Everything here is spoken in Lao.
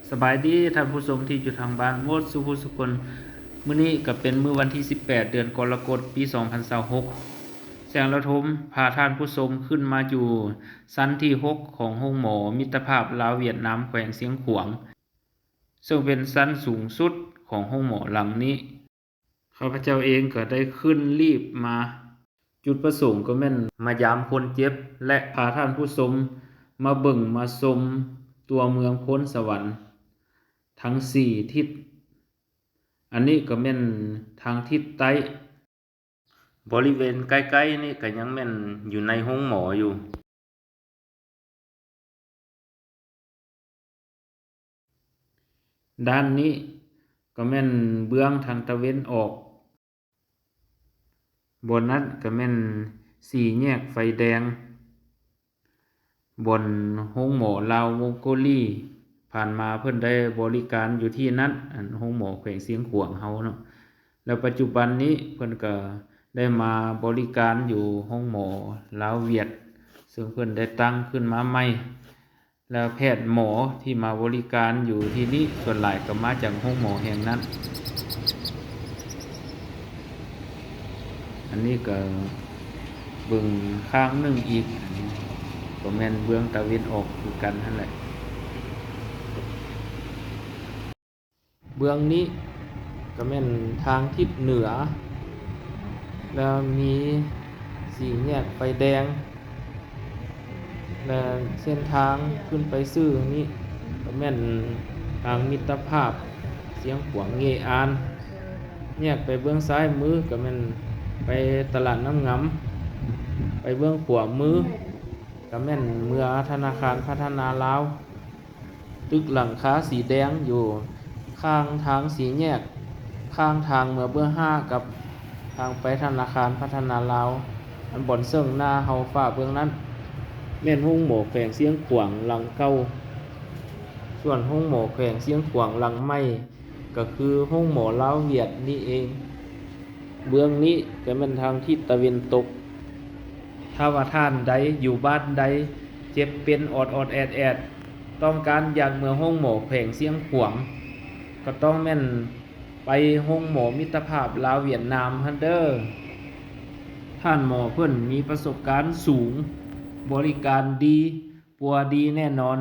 ສະບາຍດີທ່ານຜູ້ຊົມທີ່ຢູ່ທາງບ້ານໝົດສູ່ຜູ້ສູ່ຄົນ. ມື້ນີ້ກໍເປັນມື້ວັນທີສິບແປດ ເດືອນກໍລະກົດ ປີສອງພັນຊາວຫົກ ແສງລະທົມພາທ່ານຜູ້ຊົມຂຶ້ນມາຢູ່ຊັ້ນທີຫົກຂອງໂຮງໝໍມິດຕະພາບລາວຫວຽດນາມ ແຂວງຊຽງຂວາງ ເຊິ່ງເປັນຊັ້ນສູງສຸດຂອງໂຮງໝໍຫຼັງນີ້. ຂ້າພະເຈົ້າເອງກໍໄດ້ຂຶ້ນລີບມາ. ຈຸດປະສົງກໍແມ່ນມາຢາມຄົນເຈັບ ແລະ ພາທ່ານຜູ້ຊົມມາເບິ່ງມາຊົມຕົວເມືອງໂພນສະຫວັນທັງສີ່ທິດ. ອັນນີ້ກໍແມ່ນທາງທິດໃຕ້. ບໍລິເວນໃກ້ໆນີ້ກໍຍັງແມ່ນຢູ່ໃນໂຮງໝໍຢູ່. ດ້ານນີ້ກໍແມ່ນເບື້ອງທາງຕາເວັນອອກ. ບ່ອນນັ້ນກໍແມ່ນສີ່ແຍກໄຟແດງ ບ່ອນໂຮງໝໍລາວມົງໂກລີ ຜ່ານມາເພິ່ນໄດ້ບໍລິການຢູ່ທີ່ນັ້ນ, ອັນໂຮງໝໍແຂວງຊຽງຂວາງເຮົາເນາະ. ແລ້ວປັດຈຸບັນນີ້ເພິ່ນກໍໄດ້ມາບໍລິການຢູ່ໂຮງໝໍລາວຫວຽດ, ເຊິ່ງເພິ່ນໄດ້ຕັ້ງຂຶ້ນມາໃໝ່. ແລ້ວແພດໝໍທີ່ມາບໍລິການຢູ່ທີ່ນີ້ ສ່ວນຫຼາຍກໍມາຈາກໂຮງໝໍແຫ່ງນັ້ນ. ອັນນີ້ກໍເບິ່ງຂ້າງໜຶ່ງອີກ, ອັນນີ້ກໍແມ່ນເບື້ອງຕາເວັນອອກຄືກັນຫັ້ນແຫຼະ. ເບື້ອງນີ້ກໍແມ່ນທາງທິດເໜືອ ແລ້ວມີສີ່ແຍກໄຟແດງ ແລະ ເສັ້ນທາງຂຶ້ນໄປຊື່ນີ້ກໍແມ່ນທາງມິດຕະພາບຊຽງຂວາງເງອານ. ແຍກໄປເບື້ອງຊ້າຍມືກໍແມ່ນໄປຕະຫຼາດນ້ຳງຳ, ໄປເບື້ອງຂວາມືກໍແມ່ນເມືອທະນາຄານພັດທະນາລາວ. ຕຶກຫຼັງຄາສີແດງຢູ່ຂ້າງທາງສີ່ແຍກ, ຂ້າງທາງເມືອເບື້ອງຫ້າກັບທາງໄປທະນາຄານພັດທະນາລາວ, ອັນບ່ອນເຊິ່ງໜ້າເຮົາຝາເບື້ອງນັ້ນ ແມ່ນໂຮງໝໍແຂວງຊຽງຂວາງຫຼັງເກົ່າ. ສ່ວນໂຮງໝໍແຂວງຊຽງຂວາງຫຼັງໃໝ່ ກໍຄືໂຮງໝໍລາວຫວຽດນີ້ເອງ. ເບື້ອງນີ້ກໍແມ່ນທາງທິດຕາເວັນຕົກ. ຖ້າວ່າທ່ານໃດຢູ່ບ້ານໃດເຈັບເປັນອອດໆແອດໆ ຕ້ອງການຢາກເມືອໂຮງໝໍແຂວງຊຽງຂວາງ ກໍຕ້ອງແມ່ນໄປໂຮງໝໍມິດຕະພາບລາວຫວຽດນາມຫັ້ນເດີ້. ທ່ານໝໍເພິ່ນມີປະສົບການສູງ, ບໍລິການດີ, ປົວດີແນ່ນອນ.